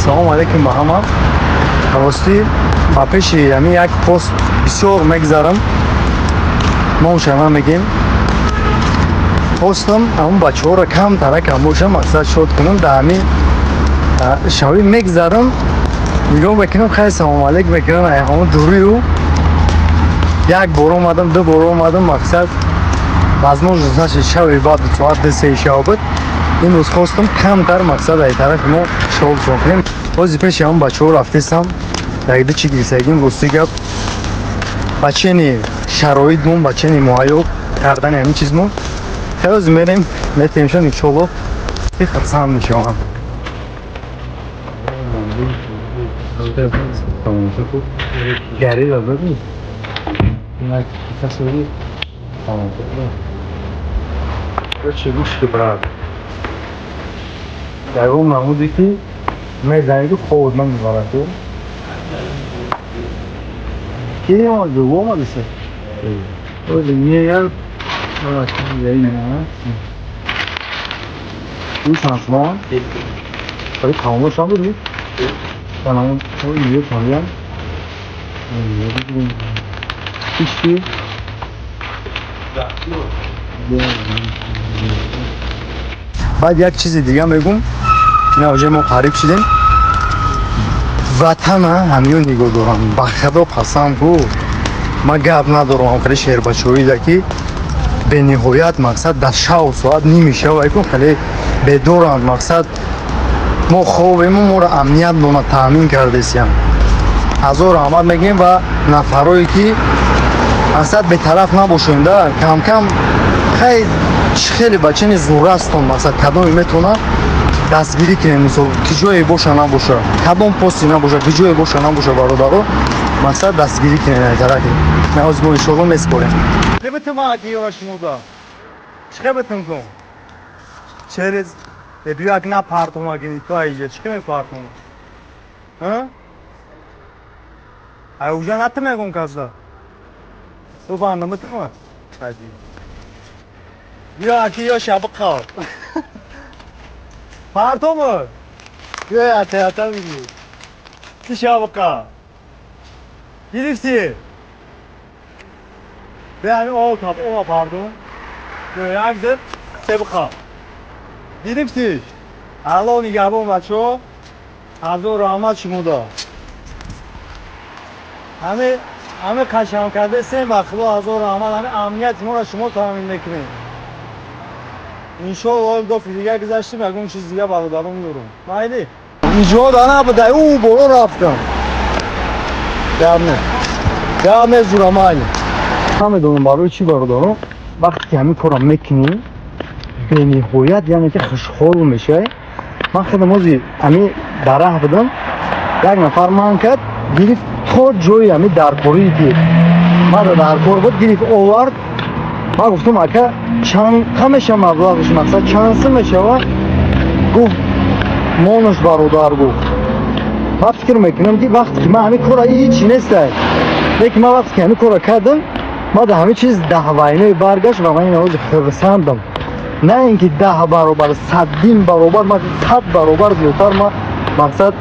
Салому алейкум ба ҳама. Ростӣ, ба пеши ҳамин як пост бисёр мегзарам, номша намегем. Хостам ҳамун бачаҳоро камтаракам боша, мақсад, шод кунам. Дар ҳамин шавӣ мегзарам, нигоҳ мекунам, хай, салому алейкум мекунам. Ҳамун дурию як бор омадам, ду бор омадам, мақсад, возможность нашид. Шави баъд соат 2-3 шав буд. Имрӯз хостам камтар, мақсад, ай тарафи мо шодшон кунем. Ҳози пеши ҳамун бачаҳо рафтесам, якду чи гирифтагим. Рости гап, ба чени шароитмон, ба чени муҳайё кардани ҳамин чизмон. Хелози мерем, метемшон, иншолло, хурсанд мешавам. Гарира бибин. Короче, гӯш ки, брат. Ягон намуде ки мезанӣ, ки хобот намебарад. Ки омади? Омадисе? Ози меяд. Гӯш, вали тамомошам буд. Канамон ё тамям. Ишти. Баъд як чизи дига мегум. Ина оҷа мо қариб шидем. Ватана ҳамиё нигоҳ дорам. Ба худо қасам ку. Ман гап надорам, ҳам хеле шербачоида ки бениҳоят, мақсад, дар шав соат ними шав айкун хеле бедоранд. Мақсад, мо хобему, моро амният мона таъмин кардесиям. Ҳазор раҳмат мегӯем ва нафарое ки, мақсад, бетараф набошем да, камкам хай хеле бачани зурастон, мақсад, кадоме метавона дастгирӣ кунем. Мисол, ки ҷое боша набоша, кадом пости набоша, ки ҷое боша набоша, бародаро, мақсад, дастгирӣ кунем. Тарафи наоз мо иншоалло меспорем. Чӣ битум кун через бибиё, як напартома гини ту аиҷа чӣ мепартома? Ай уже натим ягон каса ту банда митима. Биё, аки, ё шаби қав партома, биё, ята бигӣ, ти шаби қав гирифтӣ. Биё, ҳамин об тап, оба пардон. Биё, як дил се биқав гирифтӣ. Алло нигаҳбон, бачаҳо, ҳазор раҳмат шумода. Ҳами ҳами қашам кардесем, ба худо, ҳазор раҳмат. Ҳами амнияти моро шумо таъмин мекунед, иншоалло. Дофи дига гузаштем, ягон чиз дига бародарон меёрам. Майли, иҷо да набуда, ӯ боло рафтам. Гап не, гап не, зура, майли. Намедонам барои чӣ, бародарон, вақте ки ҳамин корро мекунӣ, бениҳоят, яъне ки хушҳол мешавӣ. Ман хеле мози ҳамин дар раҳ будам, як нафар ман кард, гирифт то ҷои ҳамин даркорие ки мара даркор буд, гирифт, овард. Ман гуфтам: «Ака, чанд меша маблағш, мақсад, чанд сум мешава?» Гуфт: «Монаш, бародар», гуфт. Ман фикр мекунам ки вақте ки ман ҳамин кора, ҳичи нестай, лекин ман вақте ки ҳамин корро кардам, ман дар ҳамин чиз даҳвайнои баргашт ва ман ин ҳози хурсандам. На ин ки 10 баробар, саддин баробар, ман 100 баробар зиёдтар ман, мақсад,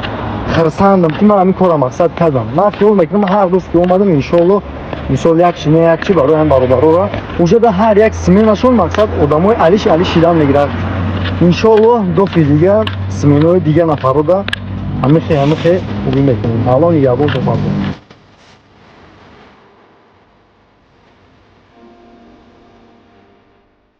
хурсандам ки ман ҳамин корро, мақсад, кардам. Ман хиёл мекунам, ҳар рӯз ки омадам, иншоалло, мисол, як чи не як чи барои ҳам бародарора уже да ҳар як сменашон, мақсад, одамои алиш алиш шидан мегирад. Иншоалло, дофи дига сменаҳои дига нафарода ҳамихе ҳамихе хубӣ мекунем. Алло нигаҳбон то фардо.